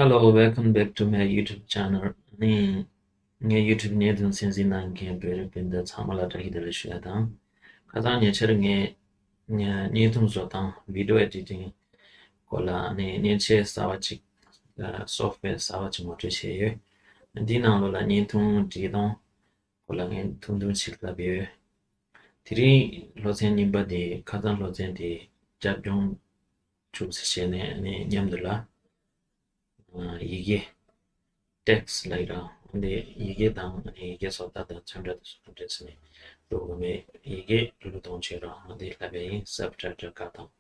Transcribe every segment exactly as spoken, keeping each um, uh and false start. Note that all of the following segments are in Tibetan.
Hello, welcome back to my YouTube channel. ནི་ངའི་YouTube་བརྙན་ཐུང་གསན་གཟིགས་གནང་མཁན་བོད་རིགས་སྤུན་ཟླ་ཚང་མ་ལ་བཀྲ་ཤིས་བདེ་ལེགས་ཞུ་ཡ་དང་། ཁ་སང་ཉེ་ཆར་ངས་བརྙན་ཐུང་བཟོ་སྟངས་video editing་སྐོར་ལ་ནི་མཉེན་ཆས་གསར་བ་གཅིག་software་གསར་བ་གཅིག་ངོ་སྤྲོད་བྱས་ཡོད། འདིའི་ནང་ལོགས་ལ་བརྙན་ཐུང་འབྲི་སྟངས་སྐོར་ལ་ངས་ཐུང་ཐུང་ཞིག་ལབ་ཡོད། དེ་རིང་སློབ་ཚན་གཉིས་པ་དེ་ཁ་སང་སློབ་ཚན་དེ་རྒྱབ་ལྗོངས་ཅུང་ཟད་བཤད་ནས་ནི་མཉམ་དུ་ལ་ཡི་གེ་text་ལབ་ཡོད་ར། འདི་ཡི་གེ་དང་ཡི་གེ་བཟོ་ལྟ་དང་ཚོན་ཁྲ་དང་སོགས་འདྲ་ཟེར་ནས་འགྲོ་དགོས་མེད། ཡི་གེ་བླུག་གཏོང་བྱེད་ར་འདི་ལབ་པ་ཡིན། Subtitle་བཀག་དང་།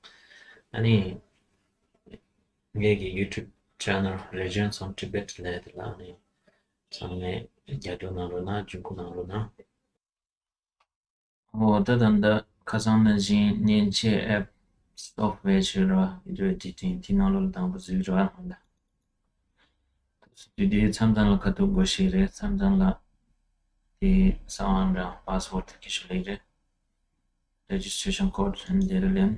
ཨ་ནི་ངེད་ཀྱི་YouTube channel Regents on Tibet་ལབ་དེ་ལ་ནི་ཚང་མས་རྒྱབ་སྐྱོར་གནང་རོགས་གནང་། ལྗང་ཁུ་གནང་རོགས་གནང་། འོ་ད་ད་ལྟ་ཁ་སང་ནང་བཞིན་མཉེན་ཆས་app software་ཞིག་ར་video editing་དེ་ནང་ལོགས་ལ་དང་པོ་འཛུལ་ར་ཧོན་ད། དུས་དེའི་མཚམས་མཚམས་ལ་ཁ་ཐུག་དགོས་ཤེས་རེད། མཚམས་མཚམས་ལ་དེ་གསང་བ་ར་password་དེ་གི་ཞུ་ལེ་རེད། Registration code་འདི་རེད་ལེན།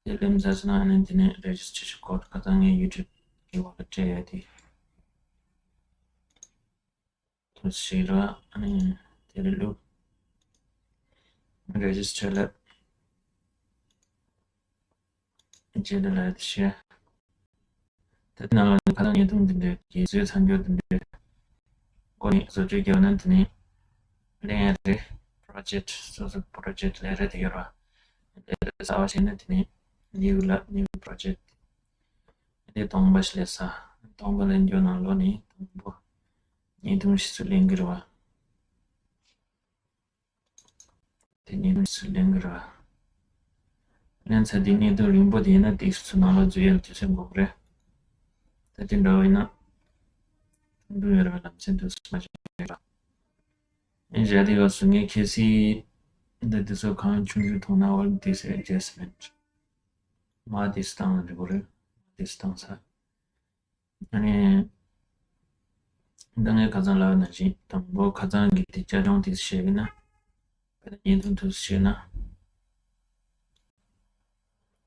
དེ་ལེན་ཚར་སོང་ན་ཨ་ནི་དེ་ནས་registration code་ཁ་སང་ངའི་YouTube་གི་འོག་ལ་སྤྲད་ཡོད་དེ། དུ་ཞིག་ར་ཨ་ནི་དེ་རེད་ལུགས། Register་ལ་རྗེས་ལ་ལ་ཤེ། དེ་ནང་ལ་ཁ་སང་བརྙན་ཐུང་འདི་འདྲའི་གི་བཟོས་ཚར་འགྱུར་འདི་འདྲའི་སྒོ་ནས་བཟོ་བཅོས་རྒྱག་ན་དེ་ནི་ལེན་ཡ་རེད། Project་སོ་སོ་project་ལས་རེད་དེ་ཡོད་ར། ལས་རེད་གསར་བ་བྱས་ན་དེ་ནི་new་ལ་new project་དེ་སྟོང་པ་ཞིག་ལས་ས། སྟོང་པ་ལེན་རྒྱུ་ནང་ལོགས་ནས་དང་པོ་བརྙན་ཐུང་ཞིག་ཚུར་ལེན་གི་རེད་བ། དེ་ཉིན་སུ་ལེན་གི་ར། ལེན་ཚར་དེ་ཉིན་དུ་རིང་པོ་དེ་ཡིན་ན་ཏིག་སུ་ནང་ལ་འཛུལ་ཡར་དུས་ཚོད་འགོར་གི་རེད། ད་དེ་འདྲ་བ་ཡིན་ན། ཐུང་ཐུང་ཡོད་ར་ལམ་སེང་དུ་སུ་མ་བྱེད་ར། ཨིན་བཞག་དེ་ག་སུ་ངའི་ཁེ་སི་འདི་དུས་ཚོད་གང་ཆུང་ཆུང་མཐོང་ན་all this adjustment མ་དེ་སྟངས་འདྲི་གོ་རེད། དེ་སྟངས་ས། ཨ་ནི། ད་ངས་ཁ་སང་ལབ་ནང་བཞིན་དང་པོ་ཁ་སང་གི་དེ་བཅའ་ལྗོངས་དེ་བཤད་ཡིན་ན། དཔེར་ན་བརྙན་ཐུང་དུ་བཤད་ན།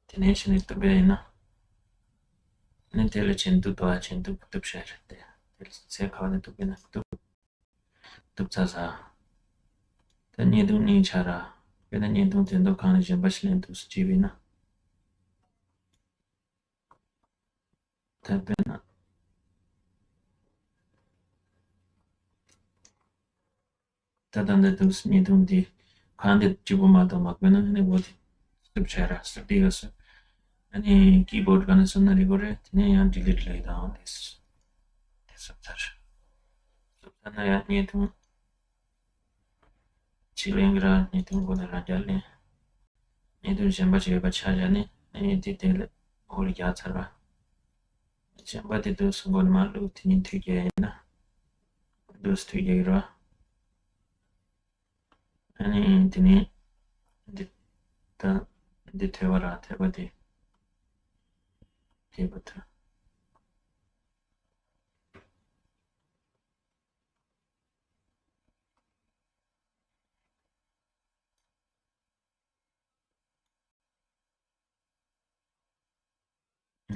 དེ་ནས་ཤི་ནས་གཏུབ་པ་ཡིན་ན། ཨ་ནི་དེ་ལ་ཆེན་གཏུབ་དོ་ཨ་ཆེན་གཏུབ་གཏུབ་བཤད་རེད་དེ། དེ་ལ་ཚེ་ཁ་བ་ནས་གཏུབ་པ་ཡིན་ན་གཏུབ། གཏུབ་ཚར་ས། ད་བརྙན་ཐུང་གཉིས་ཆ་ར། དཔེར་ན་བརྙན་ཐུང་དེ་ཚོ་གང་ལ་གཞན་པ་ཞིག་ལེན་ཐུབ་སུ་བྱས་པ་ཡིན་ན། ད་དཔེར་ན། ད་ད་འདི་དུས་བརྙན་ཐུང་འདི་གང་འདི་གཅིག་པོ་མ་གཏོགས་མ་དགོས་ན་ནི་འོ་དེ་སུབ་བྱས་ར་སུབ་དེ་ག་སུ། ཨ་ནི་ཀི་བོརྡ་ག་ནས་སུབ་ན་རི་གོ་རེད། དེ་ནས་ཡང་ཌི་ལིཊ་ལས་དང་དེ་སུ། དེ་སུབ་ཚར། སུབ་ཚར་ན་ཡང་བརྙན་ཐུང་ཅིག་ལེན་གི་ར་བརྙན་ཐུང་སྒོ་ནས་རང་རྒྱལ་ལེན། བརྙན་ཐུང་གཞན་པ་ཅིག་ཡོད་པ་ཆ་བཞག་ནས་ཨ་ནི་དེ་དེ་ལ་འོག་ལ་རྒྱག་ཚར་བ། གཞན་པ་དེ་དུས་སུ་མགོ་ནས་མར་བླུགས་དེ་ཉིད་མཐུད་རྒྱག་ཡིན་ན། དུས་སུ་མཐུད་རྒྱག་གི་རེད་བ། ཨ་ནི་དེ་ནས་འདི་ད་འདི་ཐོས་པ་ར་ཐོས་པ་དེ་ཐོས་པ་ཐོས།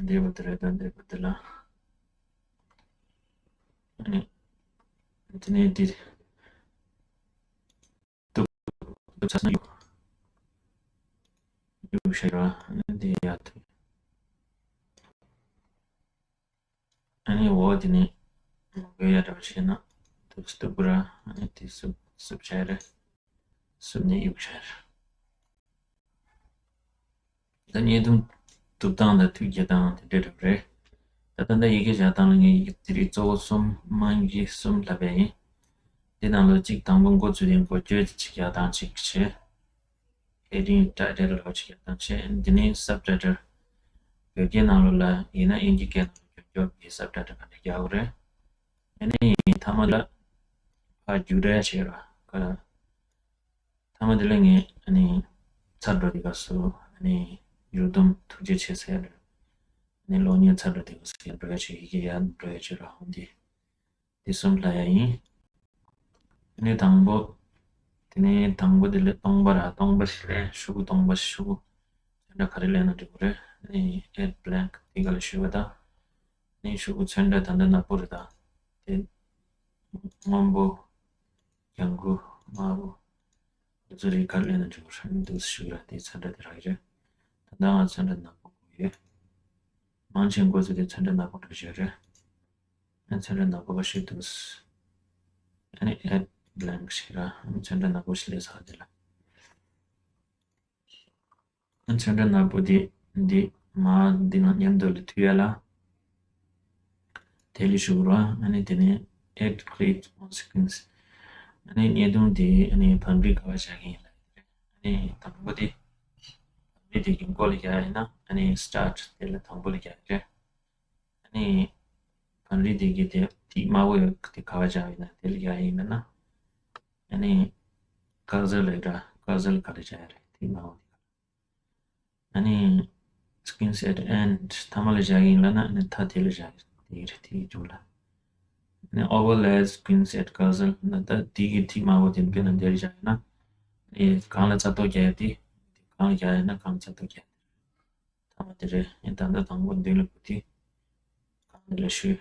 འདི་བ་དེ་རེད་ད་འདི་བ་དེ་ལ། ཨ་ནི། དེ་ནས་འདི། གཏུབ་གཏུབ་ཚར་ན་གཡུག་གཡུག་བྱས་ར་ཨ་ནི་འདི་ཡར་ཐོན། ཨ་ནི་འོ་དེ་ནས་མ་དགོས་ཡ་འདྲ་བ་བྱས་ན་དུས་སུ་གཏུབ་ར་ཨ་ནི་དེ་སུབ་སུབ་བྱས་རེད། སུབ་ནས་གཡུག་བྱས་རེད། ད་བརྙན་ཐུང་གཏུབ་སྟངས་དང་མཐུད་རྒྱག་སྟངས་དེ་འདྲ་འདྲ་བ་རེད། ད་ད་ལྟ་ཡི་གེ་བཞག་སྟངས་ལ་ངས་ཡི་གེ་དེ་རིགས་གཙོ་བོ་གསུམ་དམངས་ཡིག་གསུམ་ལབ་པ་ཡིན། དེ་ནང་ལོགས་གཅིག་དང་པོ་འགོ་ཚུགས་ཏེ་འགོ་བརྗོད་ཅིག་རྒྱག་སྟངས་གཅིག་བྱས། Heading title་ལབ་ཅིག་རྒྱག་སྟངས་བྱས། འདི་ནས་subtitle་བོད་སྐད་ནང་ལོགས་ལ་ཡིན་ན་དབྱིན་ཇི་སྐད་ནང་ལ་བསྒྱུར་རྒྱུ་གི་subtitle་ག་འདྲ་རྒྱག་དགོས་རེད། ཨ་ནི་མཐའ་མ་ལ་ཕར་རྒྱུགས་སྤྲོད་བྱས་ར་ག་མཐའ་མ་དེ་ལ་ངས་ཨ་ནི་ཚར་འགྲོ་དེ་ག་སུ་ཨ་ནི་ཡུལ་དུམ་ཐུགས་རྗེ་ཆེ་ཟེར་ཨ་ནི་གློག་བརྙན་ཚར་འགྲོ་དེ་ག་སུ་ཡར་འགྲོ་ཡ་ཆེ་ཡི་གེ་ཡར་འགྲོ་ཡ་ཆེ་ར་ཧོན་དེ་དེ་གསུམ་ལ་ཡ་ཡིན། ཨ་ནི་དང་པོ་དེ་ནས་དང་པོ་དེ་ལ་སྟོང་པ་ར་སྟོང་པ་ཞིག་ལས་ཤུ་གུ་སྟོང་པ་ཞིག་ཤུ་གུ་དེ་འདྲ་ག་རེ་ལས་ན་འགྲིག་གི་རེད། ཨ་ནི་add blank་དེ་ག་ལ་ཞུ་བ་དང་། ནི་ཤོག་གུ་ཚོན་ཁྲ་ད་ལྟ་ནག་པོ་རེད་ད། དེ་སྔོན་པོ། ལྗང་གུ། དམར་པོ། འདི་ཚོ་རིགས་ག་རེ་ལེན་ན་འགྲིག་གི་རེད། འདུག་སེ་ཞུ་ར། དེའི་ཚོན་ཁྲ་དེ་རག་གི་རེད། ད་ལྟ་ང་ཚོན་ཁྲ་ནག་པོ་དགོས་ཡོད། མང་ཆེ་འགོ་ཚུགས་དེ་ཚོན་ཁྲ་ནག་པོ་འདྲ་བཞག་རེད། ཨ་ནི་ཚོན་ཁྲ་ནག་པོ་ག་ཤོད་འདུག་ཨ་ནི་add blank ཞིག་ར། ཨ་ནི་ཚོན་ཁྲ་ནག་པོ་ཞིག་སླེབས་ཚར་དེ་ལ། ཨ་ནི་ཚོན་ཁྲ་ནག་པོ་དེ་འདི་མར་འདི་ནང་མཉམ་དུ་ལ་མཐུད་ཡ་ལ། དེ་ལ་ཞུགས་རོགས། ཨ་ནི་དེ་ནས་add click on sequence། ཨ་ནི་བརྙན་ཐུང་དེ་ཨ་ནི་བང་སྒྲིག་ག་པར་བྱ་གི་ཡིན་ལབ་ཡོད་རེད། ཨ་ནི་དང་པོ་དེ་བང་སྒྲིག་དེ་གི་མགོ་ལ་བཞག་ཡིན་ན་ཨ་ནི་start དེ་ལ་དང་པོ་ལ་བཞག་ཡོད་རེད། ཨ་ནི་བང་སྒྲིག་དེ་གི་དེ་ཐིག་དམར་པོ་ཡོད་དེ་ག་པར་བཞག་ཡིན་ན་དེ་ལ་བཞག་ཡིན་ན། ཨ་ནི་cursor ལ་ཡོད་ར། cursor ག་ལ་བཞག་ཡ་རེད། ཐིག་དམར་པོ་དེ་ག་ལ། ཨ་ནི་sequence at end ཐ་མ་ལ་བཞག་ཡིན་ལབ་ན་ཨ་ནི་མཐའ་དེ་ལ་བཞག་ཡ་དེ་རེད། དེ་གི་མཇུག་ལ། ཨ་ནི་overlay sequence at cursor ན་ད་དེ་གི་ཐིག་དམར་པོ་དེ་དཔེར་ན་འདིར་བཞག་ཡིན་ན། ཨ་ནི་གང་ལ་རྩ་གཏོར་རྒྱག་ཡ་དེ། གང་ལ་བཞག་ཡིན་ན་གང་ལ་རྩ་གཏོར་རྒྱག་ཡ་དེ་རེད། ཐ་མ་དེ་རེད། ཨ་ནི་ད་ལྟ་དང་པོ་མདུན་ལ་བུད་དེ། གང་དེ་ལ་ཞུ།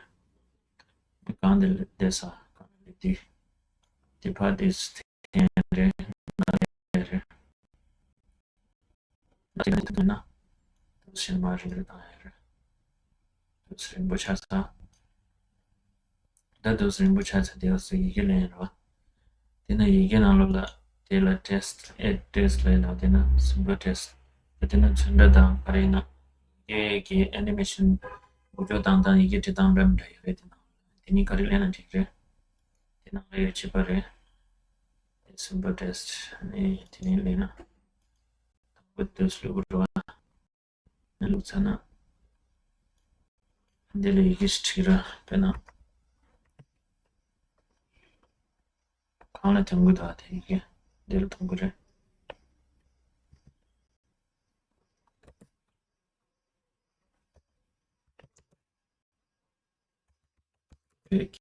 གང་དེ་ལ་བསྡད་ས། གང་དེ་ལ་བསྡད། དེ་ཕར་དེ་ཐེན་རེད། ན་རེད། ན་དེ་ན་དེ་ཐུག་ན། དུས་ཕྱིན་མ་རིང་རེད་བཏང་ཡ་རེད། དུས་རིང་པོ་ཆགས་ས། ད་དུས་རིང་པོ་ཆགས་ཚར་དེ་བ་སུ་ཡི་གེ་ལེན་རོགས། དེ་ན་ཡི་གེ་ནང་ལོགས་ལ་དེ་ལ་text add text ལ་ཡིན་ན་དེ་ན་simple text ད་དེ་ན་ཚོན་ཁྲ་དང་ག་རེ་ཡིན་ན་ཡི་གེ་གི་animation འགུལ་སྐྱོད་སྟངས་དང་ཡི་གེ་འབྲི་སྟངས་འདྲ་མི་འདྲ་ཡོད་རེད། དེ་ན་དེ་ནི་ག་རེ་ལེན་ན་འགྲིག་རེད། དེ་ནང་ལ་ཡོད་བྱེད་པ་རེད། དེ་simple text ནི་དེ་ནི་ལེན་ན་དང་པོ་དུས་སུ་འགུལ་བ། བླུགས་ཚར་ན། འདི་ལ་ཡི་གེ་ཞིག་བྲིས་ར། དཔེར་ན། གང་ལ་ཐོན་གི་འདུག་དེ་ཡི་གེ་འདི་ལ་ཐོན་གི་རེད། བོད་ཀྱི་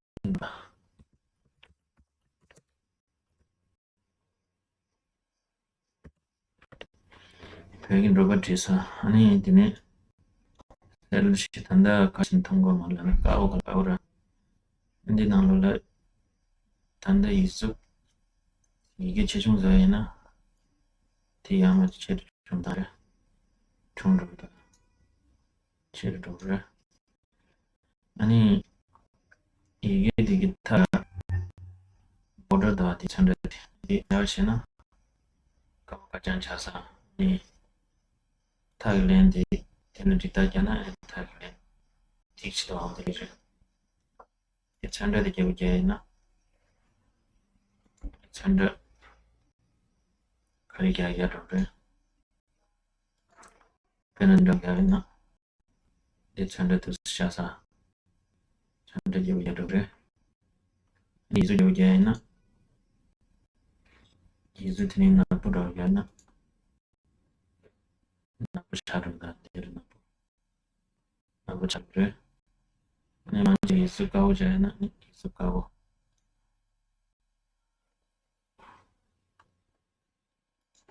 བོད་ཀྱི་འགྲོ་པ་བྲིས་ས། ཨ་ནི་དེ་ནས་གསལ་ཞིག་ད་ལྟ་ག་ཞིག་མཐོང་གོ་མ་ལ་ནི་དཀར་པོ་ག་ལ་དཀར་པོ་ར། འདི་ནང་ལོགས་ལ་ད་ལྟ་ཡིག་གཟུགས་ཡི་གེ་ཆེ་ཆུང་བཟོ་ཡིན་ན་དེ་ཡང་མ་ཆེ་ཆུང་དང་རེད། ཆུང་འགྲོ་དང་ཆེ་རུ་འགྲོ་རེད། ཨ་ནི་ཡི་གེ་དེ་གི་མཐའ་border དང་དེ་ཚོན་ཁྲ་དེ་དེ་ཡར་བྱས་ན་ཀ་བ་ཀ་རྐྱང་ཆགས་ས། ཨ་ནི་མཐའ་གི་ལན་དེ་དེ་ལ་འགྲིག་རྟགས་རྒྱག་ན་ཨ་ནི་མཐའ་གི་ལན་ཐིག་ཅིག་དང་འོང་དེ་རེད། དེ་ཚོན་ཁྲ་དེ་རྒྱབ་རྒྱག་ཡིན་ན་ཚོན་ཁྲ་ག་རེ་རྒྱག་རྒྱག་འགྲོ་རེད། དཔེར་ན་འདྲ་རྒྱག་ཡིན་ན། འདི་ཚོན་ཁྲ་དུ་ཤ་ས། ཚོན་ཁྲ་རྒྱབ་རྒྱག་འགྲོ་རེད། ཡིག་གཟུགས་རྒྱབ་རྒྱག་ཡིན་ན། ཡིག་གཟུགས་དེ་ནི་ནག་པོ་འདྲ་རྒྱག་ན། ནག་པོ་ཆགས་འགྲོ་ད་འདིར་ནག་པོ། ནག་པོ་ཆགས་རེད། ཨ་ནི་མང་ཆེ་ཡིག་གཟུགས་དཀར་པོ་བྱས་ན་ནི་ཡིག་གཟུགས་དཀར་པོ།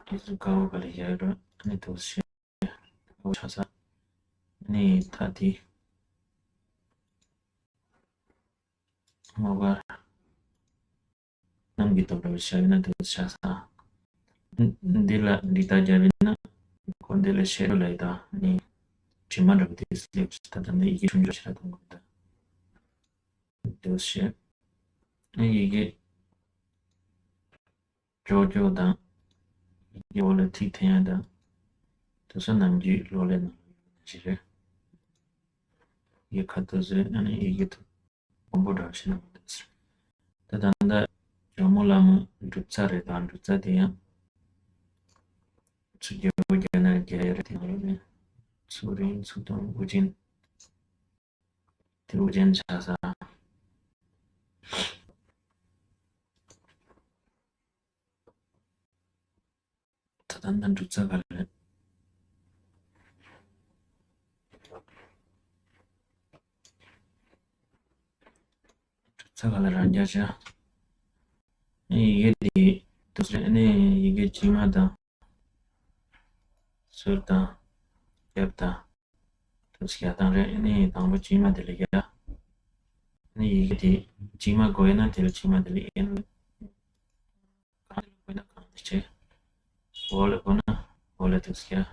ཡིག་གཟུགས་དཀར་པོ་ག་ལ་བཞག་ཡོད་རེད། ཨ་ནི་དུ་ཤེས་དཀར་པོ་ཆགས་ས། ཨ་ནི་མཐའ་དེ་སྔོ་དཀར། གནམ་གྱི་ཐོག་འདྲ་བོ་ཤར་ན་དེ་ཤར་ས། འདི་ལ་འདི་ལྟར་རྒྱབ་ཡིན་ན། ཁོ་འདི་ལ་ཤེ་རུ་ལ་ཡི་དྭགས་ནི་དྲི་མ་འདྲ་བོ་དེ་སླེབས་ད་ལྟ་འདི་ཡི་གེ་ཆུང་ཆུང་ཞིག་ལ་གཏོང་དགོས་ད། དེ་ཤེ། ཡི་གེ་ཀྱོག་ཀྱོག་དང་། ཡི་གེ་འོག་ལ་ཐིག་འཐེན་ཡ་དང་། དེ་ཚོ་ནམ་རྒྱུན་ལོ་ལེ་ནང་ལ་ཡོད་ན་ཞིག་རེད། ཡི་གེ་ཁ་ཐུག་ཟེར་ཨ་ནི་ཡི་གེ་ཐུག་དཀོན་པོ་འདྲ་བ་ཞིག་ལ་མི་འདུག་ཟེར། ད་ད་ལྟ་ཇོ་མོ་གླང་མ་འགྲུབ་ཚར་རེད་ད། འགྲུབ་ཚར་དེ་ཡང་ཚུར་རྒྱལ་པོ་རྒྱལ་ན་རྒྱལ་ཡ་རེད། དེ་ཡང་ཚུར་རིང་ཚུར་གཏོང་དབུ་ཅན་དེ་དབུ་ཅན་ཆགས་ས། ད་ལྟ་འདི་འགྲུབ་ཚར་ག་ལ་རེད། འགྲུབ་ཚར་ག་ལ་རང་རྒྱ་ཆེ། ཨེ་ཡི་གེ་འདི་དུས་ཚོད་ཨ་ནི་ཡི་གེ་དཀྱིལ་མ་དང་ཟུར་དང་རྒྱབ་དང་། དུ་བྱས་བཏང་རེད། ཨ་ནི་དང་པོ་དཀྱིལ་མ་དེ་ལ་ཡ། ཨ་ནི་ཡི་གེ་དེ་དཀྱིལ་མ་དགོས་ཡོད་ན་དེ་ལ་དཀྱིལ་མ་དེ་ལ་ཡ། གང་དེ་ལ་དགོས་ན་གང་དེ་བྱས། འོག་ལ་དགོས་ན་འོག་ལ་དུ་བྱས།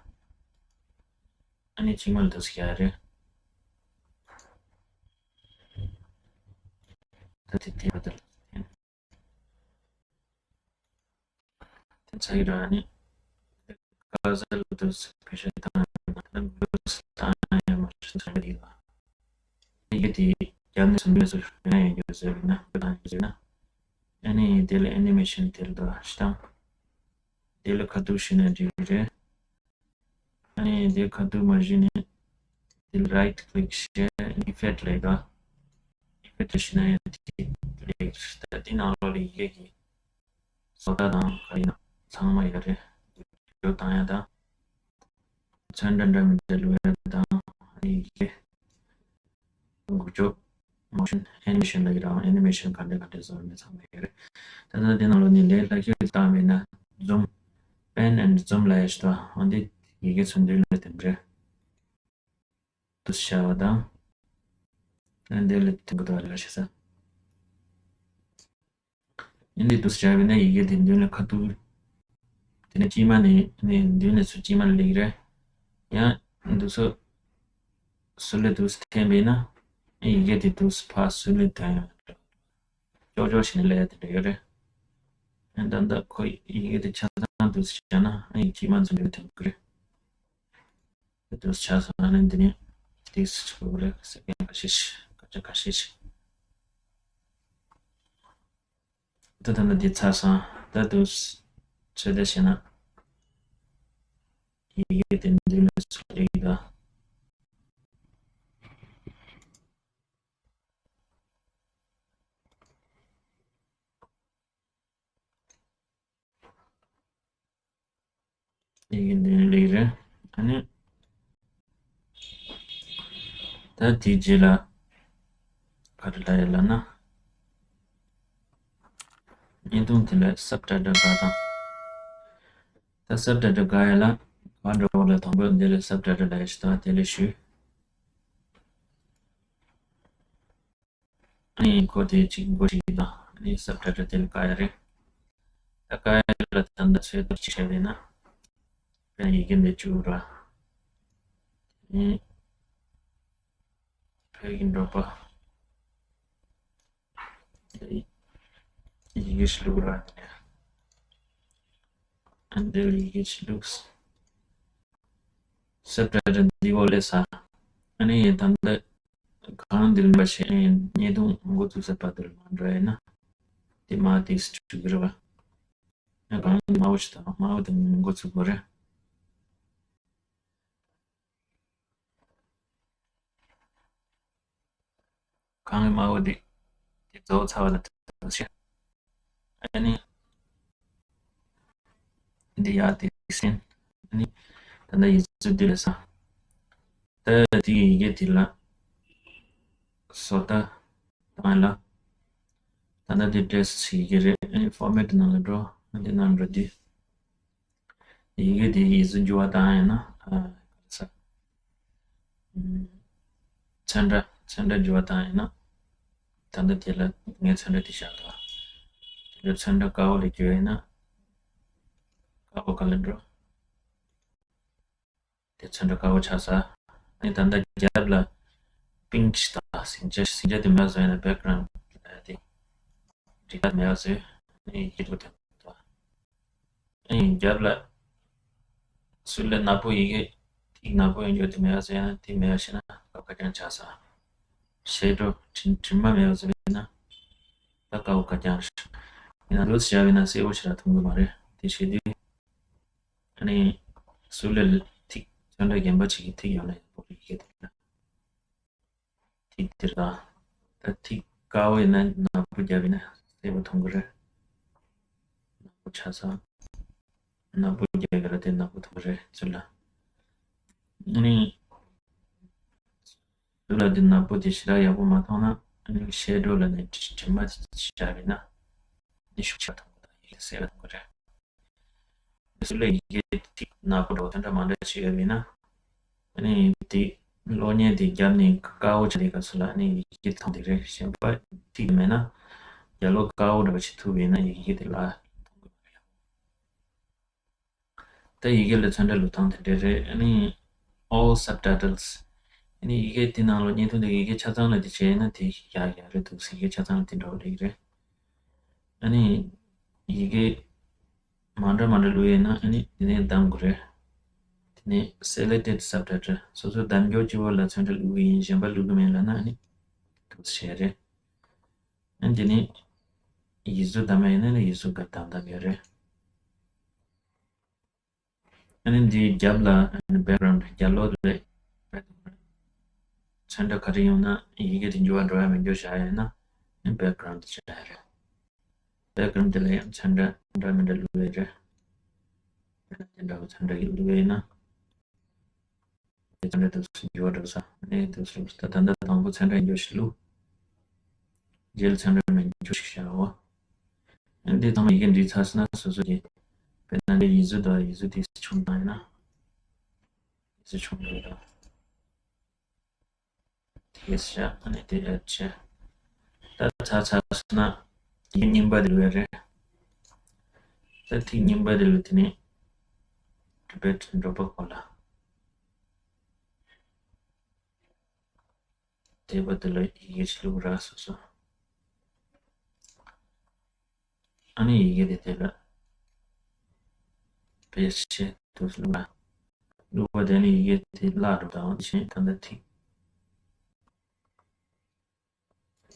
ཨ་ནི་དཀྱིལ་མ་ལ་དུ་བྱས་རེད། ད་དེ་དེ་བ་དེ་ལ། དེ་ཚ་གི་ར་ནི། ཀ་ཟལ་དུ་བེད་སྤྱོད་བཏང་ཡང་ན་ད་འགུལ་བཏང་ཡང་མ་ཤེས་ཚོད་འདི་ལ། ཡི་གེ་དེ་རྒྱབ་ནས་སུ་འདུག་སུ་ཡོང་ཡོང་རྒྱུ་ཟེར་ན་བཏང་ཡོང་རྒྱུ་ཟེར་ན། ཨ་ནི་དེ་ལ་ཨེ་ནི་མེ་ཤན་དེ་ལ་དུ་ཤི་དང་། དེ་ལ་ཁ་ཐུག་ཤི་ན་འགྲིག་གི་རེད། ཨ་ནི་དེ་ཁ་ཐུག་མ་ཤི་ནས་དེ་ལ་right click བྱས་effect ལ་དུ། effect ལ་ཤི་ན་ཡང་དེ་ལེགས་ད་དེ་ནང་ལོགས་ལ་ཡི་གེ་གི་བཟོ་ལྟ་དང་ག་ཡིན་ན་ཚང་མ་ཡོད་རེད། བརྗོད་བཏང་ཡ་དང་། ཚོན་འདྲ་འདྲ་མི་འདྲ་བླུག་ཡ་དང་། ཨ་ནི་ཡི་གེ་འགུལ་སྐྱོད་motion animation ལ་ཡི་རང་animation ག་འདྲ་ག་འདྲ་བཟོ་ཡ་མི་ཚང་མ་ཡོད་རེད། ད་ལྟ་དེ་ནང་ལོགས་ནས་ལས་སླ་ཤོས་བཏང་མེད་ན་zoom pan and zoom ལ་ཡ་ཞིག་དང་འོན་ཏེ་ཡི་གེ་ཚོན་དུས་ལ་དེ་འདྲ་དུ་བྱ་བ་དང་། ཨ་ནི་དེ་ལ་དེ་འགུལ་དུ་བ་ལ་ཤེས་ས། ཡིན་དེ་དུས་བྱ་བའི་ནས་ཡི་གེ་དེ་མདུན་ལ་ཁ་ཐུག་དེ་ནས་དཀྱིལ་མ་ནས་ནས་མདུན་ནས་ཚུར་དཀྱིལ་མ་ལ་སླེབས་རེད། ཡང་འདུག་སོ། སུ་ལ་དུས་འཐེན་པས་ན་ཡི་གེ་དེ་དུས་ཕ་སུ་ལ་འཐེན་ཡོད་རེད། ཅོག་ཅོག་བྱས་ནས་ལས་དེ་འདྲ་ཡོད་རེད། ཡང་ད་ལྟ་ཁོ་ཡི་གེ་དེ་ཆ་ཚང་དུས་བྱས་ན་ཡི་གེ་དཀྱིལ་མ་ཚུར་ལ་འཐེན་དགོས་རེད། དུ་ཆ་སོང་ན་འདི་ནི་ཏིས་ཆུ་རེ་སེ་ཀན་ཁ་ཤས་ཤིག་ཁ་ཆ་ཁ་ཤས་ཤིག་ད་ད་ནི་འདི་ཚ་སོང་ད་དུ་ཆེ་དེ་ཤེ་ན་ཡི་གེ་དེ་འདི་ལ་སུ་ལེགས་ད། ཡི་གེ་འདི་ལེགས་རེད། ཨ་ནི། ད་དེའི་རྗེས་ལ་ག་རེ་ལབ་ཡ་ལབ་ན། བརྙན་ཐུང་དེ་ལ་subtitle དགའ་དང་། ད་subtitle དགའ་ཡ་ལ་ག་འགྲོ་བ་ལ་དང་པོ་འདི་ལ་subtitle ལབ་ཡ་ཞིག་དང་དེ་ལ་ཞུས། ཨ་ནི་ཁོ་དེ་གཅིག་མགོ་གཅིག་དང་ཨ་ནི་subtitle དེ་ལ་བཀག་ཡ་རེད། ད་བཀག་ཡ་ལ་ད་ལྟ་ཚོད་ལྟ་ཅིག་བྱས་པས་ན། དཔེར་ན་ཡི་གེ་འདི་བཅུག་ར། ཨ་ནི་བོད་ཀྱི་འབྲོག་པ། ཡི་གེ་ཞིག་བླུག་ར་དེ་ནས། ཨ་ནི་འདི་ལ་ཡི་གེ་ཞིག་བླུགས། subtitle འདི་འོག་ལས་ས། ཨ་ནི་ད་ལྟ་གང་འདིར་འབའ་ཞིག་བརྙན་ཐུང་འགོ་ཚུགས་ས་བར་དུ་མ་འགྲོ་ཡ་ན། དེ་མ་དེ་སུ་གི་རེད་བ། ཡང་གང་འདི་མ་འོ་ཞིག་དང་མ་འོ་དེ་འགོ་ཚུགས་དགོས་རེད། གང་གི་མ་འོ་དེ་དེ་རྫོགས་ཚར་བ་ལ་དུ་ཞིག་ཨ་ནི། འདི་ཡག་དེ་ཤེས། ཨ་ནི། ད་ལྟ་ཡིག་གཟུགས་འདི་ལ་ས། ད་དེ་ཡི་གེ་དེ་ལ། བཟོ་ལྟ། བཏང་ལ། ད་ལྟ་འདི་འདྲས་ཡི་གེ་རེད། ཨ་ནི་format ནང་ལ་འགྲོ། ཨ་འདི་ནང་འགྲོ་དུས། ཡི་གེ་དེ་ཡིག་གཟུགས་འགྱུར་བ་བཏང་ཡིན་ན། ཨ། ག་རེ་ཟ། ཚོན་ཁྲ་ཚོན་ཁྲ་འགྱུར་བ་བཏང་ཡིན་ན། ད་ལྟ་དེ་ལ་ངས་ཚོན་ཁྲ་དེ་བཞག་འདུག་དེ་ལ་ཚོན་ཁྲ་དཀར་པོ་ལ་བསྒྱུར་ཡིན་ན། དཀར་པོ་ག་ལ་འགྲོ། དེ་ཚོན་ཁྲ་དཀར་པོ་ཆགས་ས། ཨ་ནི་ད་ལྟ་རྒྱབ་ལ་pink ཞིག་དང་ཟིང་ཆ་ཟིང་ཆ་དེ་མེད་བཟོ་ཡིན་ན་background ལ་དེ་འགྲིག་ཐབས་མེད་བཟོས། ཨ་ནི་ཡིག་ཐོག་དེ་འདུག་ཨ་ནི་རྒྱབ་ལ་སུ་ལ་ནག་པོ་ཡི་གེ་ཐིག་ནག་པོ་ཡོད་འགྱོ་དེ་མེད་བཟོས་ཡིན་ན་དེ་མེད་བཟོས་ན་ཁ་ཁ་རྐྱང་ཆགས་ས། shadow དྲི་དྲི་མ་མེད་བཟོས་ཡིན་ན་ད་དཀར་པོ་ཁ་རྐྱང་རེད། ཡིན་ན་འདུག་བྱས་པ་ཡིན་ན་སེར་པོ་ཞིག་ལ་མཐོང་གི་མ་རེད། དེ་བྱེད་དུས། ཨ་ནི། སུ་ལ་ཐིག་ཚོན་ཁྲ་རྒན་པ་ཅིག་གི་ཐིག་ཡོད་ན་ཡག་པོ་རེད་ཡི་གེ་དེ་ལ། ཐིག་དེ་ལ། ད་ཐིག་དཀར་པོ་ཡིན་ན་ནག་པོ་བརྒྱབ་ཡིན་ན་སེར་པོ་མཐོང་གི་རེད། ནག་པོ་ཆགས་ས། ནག་པོ་བརྒྱབ་ཡོད་ར་དེ་ནག་པོ་མཐོང་གི་རེད་ཚུར་ལ། ཨ་ནི། ཚུར་ལ་དེ་ནག་པོ་དེ་ཞེ་དྲག་ཡག་པོ་མ་མཐོང་ན་ཨ་ནི་shadow ལ་ནི་དྲི་དྲི་མ་བརྒྱབ་ཡིན་ན། དེ་ཤུགས་ཆེ་བ་མཐོང་གི་དང་ཡི་གེ་སེར་བ་མཐོང་གི་རེད། སུ་ལ་ཡི་གེ་ཐིག་ནག་པོ་འདྲ་བོ་དེ་འདྲ་མ་འདྲ་ཞིག་ཡོད་མིན་ན། ཨ་ནི་དེ་ གློག་བརྙན་དེ་བརྒྱབ་ནས་དཀར་པོ་ཆགས་དུས་སྐབས་སུ་ལ་ཨ་ནི་ཡི་གེ་མཐོང་དེ་རེད། གཞན་པ་ཐིག་མེད་ན་རྒྱབ་ལོགས་དཀར་པོ་འདྲ་པོ་ཞིག་ཐུག་པ་ཡིན་ན་ཡི་གེ་དེ་ལ་མཐོང་གི་མ་རེད། ད་ཡི་གེ་ལ་ཚོན་ཁྲ་བླུག་སྟངས་དེ་འདྲ་རེད། ཨ་ནི་all subtitles ཨ་ནི་ཡི་གེ་དེ་ནང་ལ་བརྙན་ཐུང་དེ་ཡི་གེ་ཆ་ཚང་ལ་དེ་བྱས་ན་དེ་ཡག་ཡག་རེད་འདུག་ཡི་གེ་ཆ་ཚང་ལ་དེ་འདྲ་པོ་སླེབས་ཀྱི་རེད། ཨ་ནི་ཡི་གེ་མ་འདྲ་མ་འདྲ་བླུགས་ཡོད་ན་ཨ་ནི་དེ་ནས་གདམ་དགོས་རེད། དེ་ནས་selected subtitle སོ་སོའི་གདམ་ཁྱོན་གཅིག་པོ་ལ་ཚོན་ཁྲ་བླུག་གི་ཡིན། གཞན་པ་བླུག་གི་མིན་ལབ་ན་ཨ་ནི་འདུག་སེ་བྱས་རེད། ཨ་ནི་དེ་ནས་ཡིག་གཟུགས་གདམ་ཡ་ཡིན་ན་ཨ་ནི་ཡིག་གཟུགས་ག་གདམ་གདམ་ཡོད་རེད། ཨ་ནི་འདིའི་རྒྱབ་ལ་ཨ་ནི་background རྒྱབ་ལོགས་ལ་ཚོན་ཁྲ་ག་རེ་ཡོང་ན་ཡི་གེ་དེ་འགྱུར་བ་འགྲོ་ཡ་མི་འགྱུར་བཞག་ཡ་ཡིན་ན་ཨ་ནི་background བྱ་ཡ་རེད། background དེ་ལ་ཡང་ཚོན་ཁྲ་འདྲ་མི་འདྲ་བླུགས་ཡ་རེད། དེ་འདྲ་བའི་ཚོན་ཁྲ་ཞིག་བླུགས་ཡ་ཡིན་ན། དེ་ཚོན་ཁྲ་དེ་ཚོ་འགྱུར་བ་འགྲོ་ས་ནས་དེ་ཚོ་ད་ད་ལྟ་དང་པོ་ཚོན་ཁྲ་ཡིན་རྒྱུ་ཞིག་བླུགས། རྗེས་ལ་ཚོན་ཁྲ་མིན་རྒྱུ་ཞིག་བཞག་འོ། ཨ་ནི་དེ་ཚང་མ་ཡི་གེ་འབྲི་ཚར་སོང་ན་སོ་སོ་གི་དཔེར་ན་འདི་ཡིག་གཟུགས་དང་ཡིག་གཟུགས་དེ་ཆུང་བཏང་ཡིན་ན། ཡིག་གཟུགས་ཆུང་བཏང་ཡིན་ན། དེ་བཞག་ཨ་ནི་དེ་ཨེཌ་བྱས། ད་ཚར་ཚར་སོང་ན་ཡི་གེ་རྙིང་པ་དེ་བླུགས་ཡ་རེད། ད་ཐིག་རྙིང་པ་དེ་བླུགས་དེ་ནས་Tibet འགྲོ་པ་གོ་ལ། དེ་བ་དེ་ལ་ཡི་གེ་ཞིག་བླུགས་ར་སོ་སོ། ཨ་ནི་ཡི་གེ་དེ་དེ་ལ་paste བྱས་དུ་བླུགས་ར། བླུགས་པ་དེ་ནི་ཡི་གེ་དེ་བརླག་འགྲོ་དང་ཕྱིན་ད་ལྟ་ཐིག་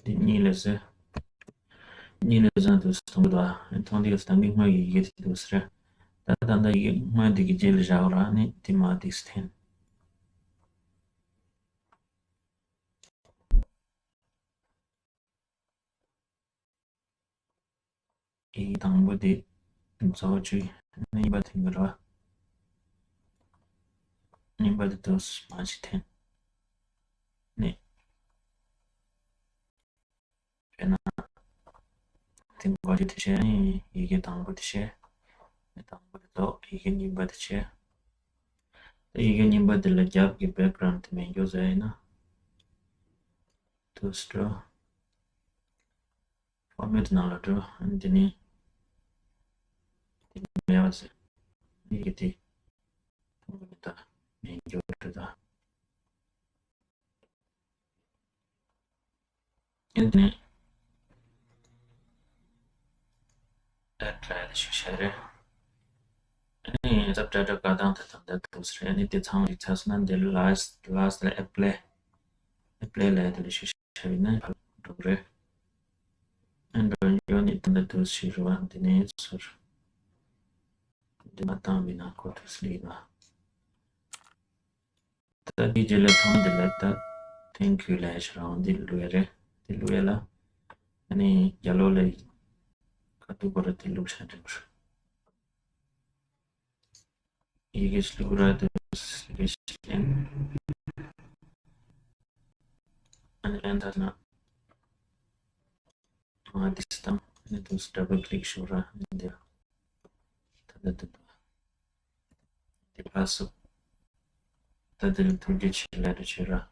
དེ་གཉིས་ལས་ཟེར། གཉིས་ལས་བཟང་དུ་མཐོང་གི་འདུག་མཐོང་དུས་ད་མིག་སྔར་གྱི་ཡི་གེ་དེ་འདུག་ཟེར། ད་ད་ལྟ་ཡི་གེ་སྔོན་དེ་གི་རྗེས་ལ་བཞག་ར་ནི་དེ་མ་ཏིག་སི་འཐེན། ཡི་གེ་དང་པོ་དེ་རྫོགས་བཅུག་གཉིས་པ་དེ་གི་ར། གཉིས་པ་དེ་དུས་མ་ཞིག་འཐེན། ནི། དཔེར་ན། དེ་འགོ་རྒྱུ་དེ་བྱས་ནི་ཡི་གེ་དང་པོ་དེ་བྱས། དང་པོ་དེ་རྫོགས་ཡི་གེ་གཉིས་པ་དེ་བྱས། ཡི་གེ་གཉིས་པ་དེ་ལ་རྒྱབ་ཀྱི་བེག་གྷ་རའུན་དེ་མེད་རྒྱུ་བཟོ་ཡིན་ན། དུས་འགྲོ། ཕོར་མེ་ཊི་ནང་ལ་འགྲོ། ཨ་ནི་དེ་ནས་དེ་མེད་པ་ཟེར། ཡི་གེ་དེ་མཐོང་གི་མེད་ད། མེད་འགྱུར་འགྲོ་ད། ཨ་ནི་དེ་ནས་ཨེ་ཊི་ལ་ཞིག་བྱས་རེད། ཨ་ནི་སབ་ཊའི་ཊལ་བཀའ་ཐང་དེ་དང་དེ་འདུག་ཟེར། ཨ་ནི་དེ་ཚང་མ་ཞིག་ཚར་སོང་ན་འདི་ལ་ལཱ་སི་ལཱ་སི་ལ་ཨེ་པི་ལེ། ཨེ་པི་ལེ་ལ་དེ་ལ་ཞིག་བྱས་ཡིན་ན་ཕར་འགྲོ་གི་རེད། ཨ་འགྲོ་ཡོད་ནི་ད་ལྟ་དུ་ཞིག་རུ་བ་འདི་ནས་ཚུར། འདི་མ་བཏང་བའི་ནང་ཁོ་ཐུག་སླེབས་ལ། ད་འདི་རྗེས་ལ་ཐང་འདི་ལ་ད་thank you ལབ་ཞིག་རང་འདི་བླུགས་ཡ་རེད། འདི་བླུགས་ཡ་ལ། ཨ་ནི་རྒྱ་ལོ་ལ་ཁ་ཐུག་གོ་ར་འདི་བླུགས་ཤ་འདྲ་བོ། ཡི་གེ་ཞིག་བླུགས་ར་དེ་ཡི་གེ་ཞིག་ལེན། ཨ་ནི་ལེན་ཚར་ན། ང་དེ་སྟེང་ཨ་ནི་དུས་ཌབ་བལ་ཀི་ལིག་ཞུ་ར་ཨ་ནི་འདི་ད་ལྟ་དུ་འདུག་དེ་ཕར་སུ་ད་དེ་ལ་ཐུགས་རྗེ་ཆེ་ལབ་ར་བྱེད་ར།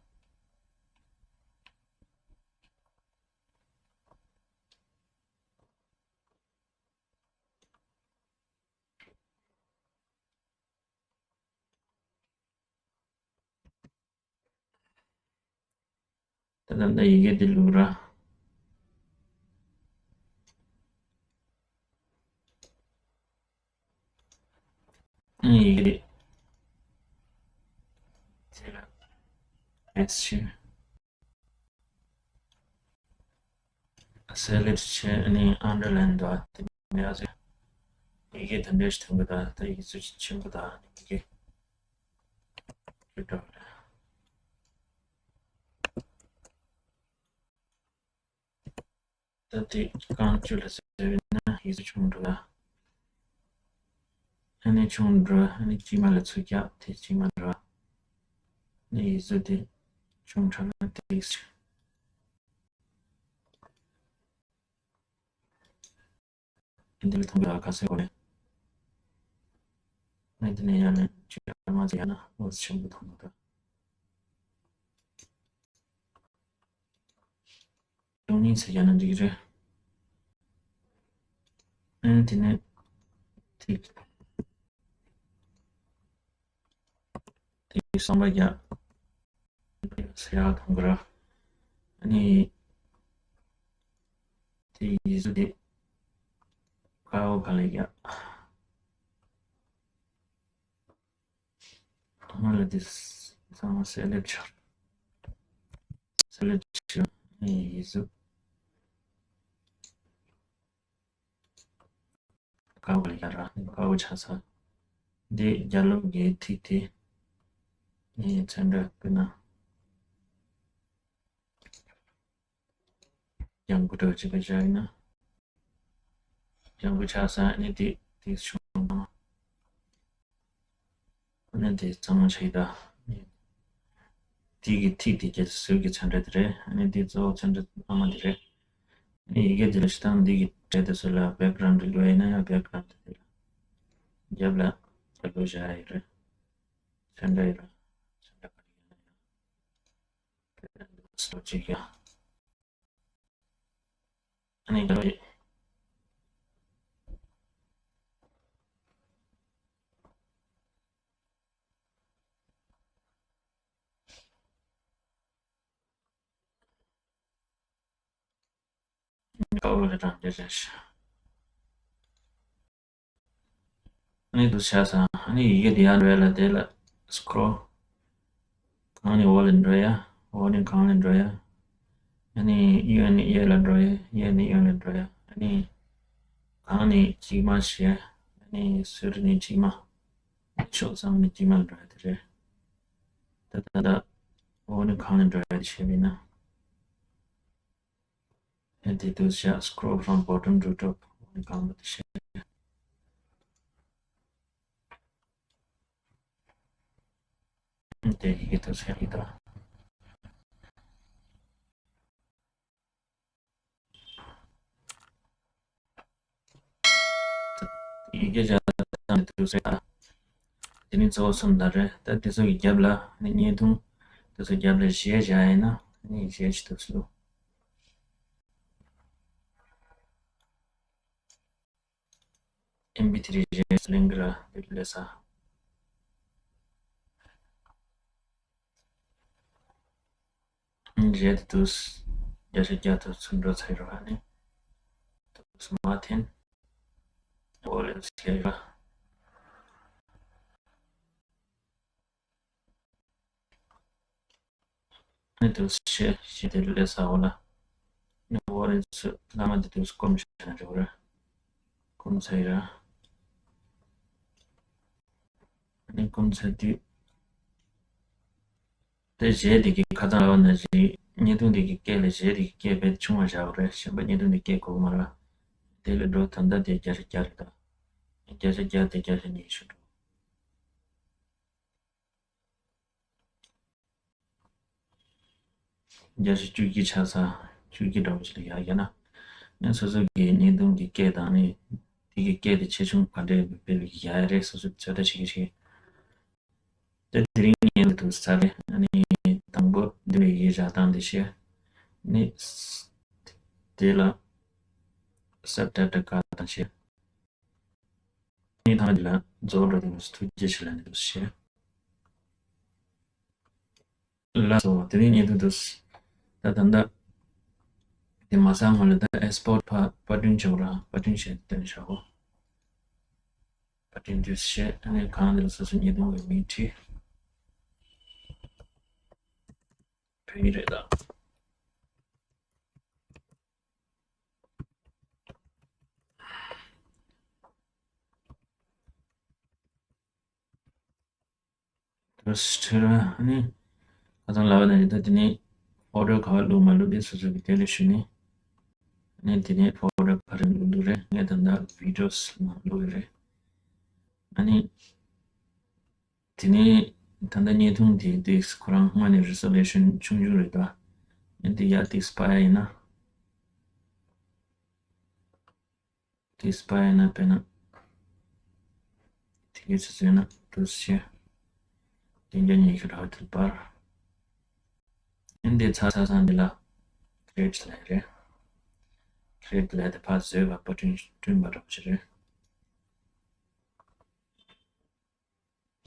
ད་ད་ད་ཡི་གེ་འདི་བླུགས་ར། ཨ་ཡི་གེ་འདི་ཨེ་སི་ཆེ། སེ་ལེག་ཊི་བྱས་ཨ་ནི་ཨན་ཌར་ལའིན་འདུག་ཨ་དེ་མེད་ཨ་ཟེར། ཡི་གེ་དེ་འདྲ་ཞིག་ཐོན་གི་འདུག་ཨ། ད་ཡིག་ཚད་ཆེན་པོ་འདུག་ཨ་ནི་ཡི་གེ་ཞིག་འདྲ་བ་རེད། ད་དེ་རྐང་བཅུ་ལ་ཟེར་བས་ན་ཡིག་ཚད་ཆུང་འགྲོ་ལ། ཨ་ནི་ཆུང་འགྲོ་ཨ་ནི་དཀྱིལ་མ་ལ་ཚུར་རྒྱག་དེ་དཀྱིལ་མ་འགྲོ། ཨ་ནི་ཡིག་ཚད་དེ་ཆུང་དྲགས་ན་དེ་ཡིག་ཚད། འདི་ལ་མཐོང་གི་ལ་ཁ་གསལ་གོ་རེད། ཨ་ནི་དེ་ནས་ཡང་ནས་ཅི་ལ་མ་ཚད་ཡང་ན་འོ་ཆེན་པོ་མཐོང་གི་འདུག་ཉིས་ཟེར་རྒྱག་ན་འགྲིག་གི་རེད། ཨ་ནི་དེ་ནས་ཐིག་ཐིག་གསུམ་པ་རྒྱག་ཟེར་ཡག་མཐོང་གི་ར། ཨ་ནི་དེ་ཡིག་གཟུགས་དེ་ཁ་བོ་ག་ལེ་རྒྱག་ང་ལ་དེ་ཚང་མ་སེ་ལེག་ཆགས། སེ་ལེག་ཆགས་ནས་ཡིག་གཟུགས་དཀར་པོ་ལ་རྒྱག་ར། དཀར་པོ་ཆགས་ས། འདི་རྒྱབ་ལོགས་ཀྱི་ཐིག་དེ་ནས་ཚོན་ཁྲ་བསྐུར་ན། ཡང་དགུ་འདྲ་བ་གཅིག་པ་བཞག་ཡིན་ན། ཡང་དགུ་ཆགས་ས་ནི་དེ་དེ་བྱུང་ན། ཨ་ནི་དེ་གཙང་མ་བྱས་ད། དེ་གི་ཐིག་དེ་གྱད་ཟུར་གྱི་ཚོན་ཁྲ་དེ་རེད། ཨ་ནི་དེ་གཙོ་བོ་ཚོན་ཁྲ་སྔ་མ་དེ་རེད། ཨ་ནི་ཡི་གེ་དེ་ལ་ཞིག་དང་འདི་གི་གྲས་དེ་ཚོ་ལ་བེག་གྷ་རའུན་ཌི་བླུགས་ཡིན་ན་ཡང་བེག་གྷ་རའུན་ཌི་དེ་ལ་རྒྱབ་ལ་རྒྱབ་ལོགས་བཞག་ཡ་ཡོད་རེད། ཚོན་ཁྲ་ཡོད་ར། ཚོན་ཁྲ་ག་རེ་ཡིན་ན་ཡང་། སྟོབས་གཅིག་ཡང་། ཨ་ནི་རྒྱབ་ལོགས། ཨ་ནི་འདུག་བྱས་ཙང་ཨ་ནི་ཡི་གེ་དེ་ཡར་འགྲོ་ཡ་ལ་དེ་ལ་སི་ཀོ་རོལ། གང་ནས་འོག་ལ་འགྲོ་ཡ། འོག་ནས་གང་ལ་འགྲོ་ཡ། ཨ་ནི་གཡོན་ནས་གཡས་ལ་འགྲོ་ཡ། གཡས་ནས་གཡོན་ལ་འགྲོ་ཡ། ཨ་ནི་གང་ནས་དཀྱིལ་མ་བྱས། ཨ་ནི་ཟུར་ནས་དཀྱིལ་མ། ཕྱོགས་ཚང་མ་ནས་དཀྱིལ་མ་ལ་འགྲོ་ཡ་དེ་རེད། ད་ད་ད། འོག་ནས་གང་ལ་འགྲོ་ཡ་དེ་བྱས་པ་ཡིན་ན། ཨ་དེ་དུས་བྱས། Scroll from bottom to top. འོག་ནས་གང་ལ་དེ་བྱས། དེ་ཡི་གེ་དུས་བྱས་ཡིན་ད། ཡི་གེ་བྱས་ཙང་དུས་བྱས། དེ་ནི་གཙོ་བོ་གསུམ་ད་རེད། ད་དེ་ཚོ་གི་རྒྱབ་ལ་ནི་བརྙན་ཐུང་། དེ་ཚོ་རྒྱབ་ལ་གཞས་བཞག་ཡིན་ན་ནི་གཞས་ཞིག་ཏུ་བླུགས། ཨེམ་པི་ཐི་རི་གཞས་ལེན་གི་ར་དེ་ལས་ས། གཞས་དེ་དུས་བརྒྱ་ཆ་བརྒྱ་དུ་ཚུར་འགྲོ་ཚར་རོགས་ཨ་ནི། དུས་མ་འཐེན། འོག་ལ་བྱས་ར། ནི་དུས་ཤེས་ཤེས་དེ་ལས་ས་འོག་ལ། ནི་འོག་ལ་ཚུར་བླ་མ་དེ་དུས་སྐོམ་བྱས་ན་རེད་བ་ར། སྐོམ་ཚར་ཡ་ར། ནི་སྐོམ་ཚར་དུས། དེ་གཞས་དེ་གི་ཁ་སང་ལབ་པ་ནང་བཞིན་བརྙན་ཐུང་དེ་གི་སྐད་ལ་གཞས་དེ་གི་སྐད་དཔེ་ཆུང་བ་བཞག་པ་རེད། གཞན་པ་བརྙན་ཐུང་དེ་སྐད་གོ་གི་མ་རེད། དེ་ལས་འགྲོ་ད་ལྟ་དེ་བརྒྱ་ཆ་བརྒྱ་རེད་ད། བརྒྱ་ཆ་བརྒྱ་དེ་བརྒྱ་ཆ་ཉི་ཤུ་འགྲོ། བརྒྱ་ཆ་བཅུ་གཅིག་ཆགས་ས། བཅུ་གཅིག་འདྲ་བོ་ཞིག་ལ་ཡག་ཡོད་ན། ཡང་སོ་སོ་གི་བརྙན་ཐུང་གི་སྐད་དང་ནི། དེ་གི་སྐད་དེ་ཆེ་ཆུང་ག་འདྲས་སྤེལ་བའི་ཡག་ཡག་རེད། སོ་སོ་ཚོད་ལྟ་བྱེད་ཀྱི་རེད། དེ་དེ་རིང་ངས་ལ་དུ་ས་རེད། ཨ་ནི་དང་པོ་འདི་ལ་ཡི་གེ་བཞག་སྟངས་དེ་བཤད། ནི། དེ་ལ་སབ་ཊའི་ཊལ་ག་དང་བཤད། ངས་ཐང་འདི་ལ་རྫོགས་འགྲོ་དུས་ཐུགས་རྗེ་ཆེ་ལ་འདི་ལ་བཤད། ལགས་སོ། དེ་རིང་ངས་འདི་འདུག་ད་ད་ལྟ་དེ་མ་ཚང་ང་ལ་ད་ཨེགས་སི་པོར་ཊི་ཕར་པར་སྐྲུན་བྱེད་དགོས་ར། པར་སྐྲུན་བྱས་ཏེ་བཞག་གོ། པར་སྐྲུན་དུས་བཤད། ཨ་ནི་གང་འདི་ལ་སོ་སོ་བརྙན་ཐུང་གི་མིང་བྲིས། བོད་ཡིག་རེད་ད། དུས་ཁྲིར་ནི། ཁ་སང་ལབ་པ་ནང་བཞིན་ད་དེ་ནི་ཕོ་ཊོ་ག་པར་བླུགས་མ་བླུགས་དེ་སོ་སོ་གི་དེ་ལས་ཞུ་ནི། ནི་དེ་ནི་ཕོ་ཊོ་ག་རེ་བླུགས་བླུགས་རེད། ངས་ད་ལྟ་བི་ཌི་ཡོ་སི་ནང་བླུགས་ཡོད་རེད། ཨ་ནི། དེ་ནི་ད་ལྟ་བརྙན་ཐུང་དེ་ཏིག་ཁོ་རང་སྔོན་ནས་རི་སོ་ལེ་ཤན་ཆུང་ཆུང་རེད་ད། ཨ་ནི་དེ་ཡར་ཏིག་སྤར་ཡ་ཡིན་ན། ཏིག་སྤར་ཡ་ཡིན་ན་དཔེར་ན། དེ་གའི་ཚོད་ཚོད་ན་ཏུ་ཤེ། བདུན་བརྒྱ་ཉི་ཤུ་རག་དུ་པར། ཨ་ནི་དེ་ཚར་ཚར་སང་འདི་ལ་ཀི་རེ་ཊི་ལབ་རེད། ཁྱེད་ལས་དེ་ཕར་བཟོས་པ་པར་སྐྲུན་སྐྲུན་པ་འདྲ་པོ་ཞིག་རེད།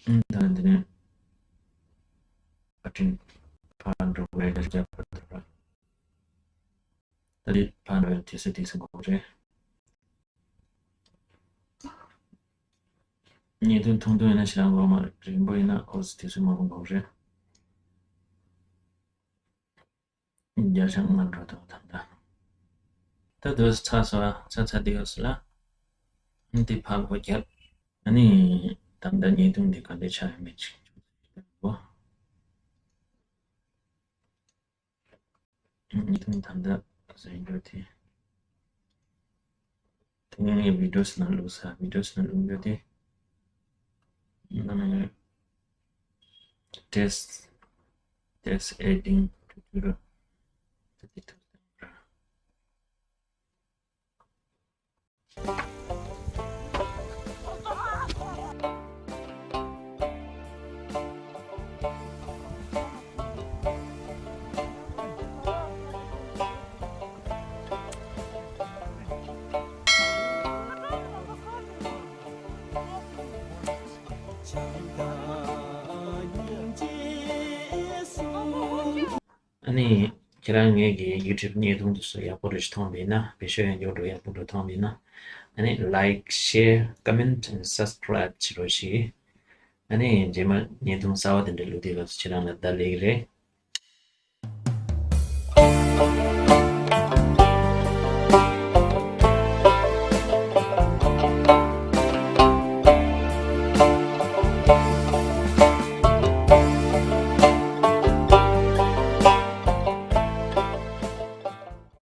ཨང་། ད་འདི་ནས་པར་སྐྲུན་ཕར་འགྲོ་དགོས་རེད། རྒྱ་ཆ་ཕར་འགྲོ་ར། ད་འདི་ཕར་འགྲོ་ཡ་དུས་ཚོད་དེ་ཚོད་འགོར་རེད། བརྙན་ཐུང་ཐུང་ཐུང་ཡིན་ན་ཞེ་དྲག་འགོར་མ་རེད། རིང་པོ་ཡིན་ན་ཨོ་ཙི་དུས་ཚོད་མང་པོ་འགོར་རེད། བརྒྱ་ཆ་ལྔ་འགྲོ་ཐུབ་ཐང་ད། ད་དུས་ཚོད་ཚར་སོང་ཨ། ཚར་ཚར་དེ་ཡོད་སོང་ལ། འདི་ཕར་སྒོ་བརྒྱབ། ཨ་ནི་ད་ལྟ་བརྙན་ཐུང་འདི་ག་འདྲ་ཆགས་ཡོད་མེད་ཅིག་གོ། བརྙན་ཐུང་ད་ལྟ་བཟོས་འགྲོ་དེ། དེ་ནས་ངས་བི་ཌིའོ་ནང་བླུགས་ས། བི་ཌིའོ་ནང་བླུགས་འགྲོ་དེ། ཨ་ནི་test test editing tutorial དེ་ཐུག་ཨ་ནི་ཁྱེད་རང་ངེད་ཀྱི་YouTube བརྙན་ཐུང་དེ་ཚོ་ཡག་པོ་རེ་ཞིག་མཐོང་བ་ཡིན་ན། བེད་སྤྱོད་ཡང་མགྱོགས་འགྲོ་ཡག་པོ་འགྲོ་མཐོང་བ་ཡིན་ན། ཨ་ནི་like, share, comment and subscribe བྱེད་རོགས་ཞེས། ཨ་ནི་རྗེས་མ་བརྙན་ཐུང་གསར་བ་དེ་འདྲ་བླུགས་དུས་སྐབས་སུ་ཁྱེད་རང་ལ་བརྡ་སླེབས་ཀྱི་རེད།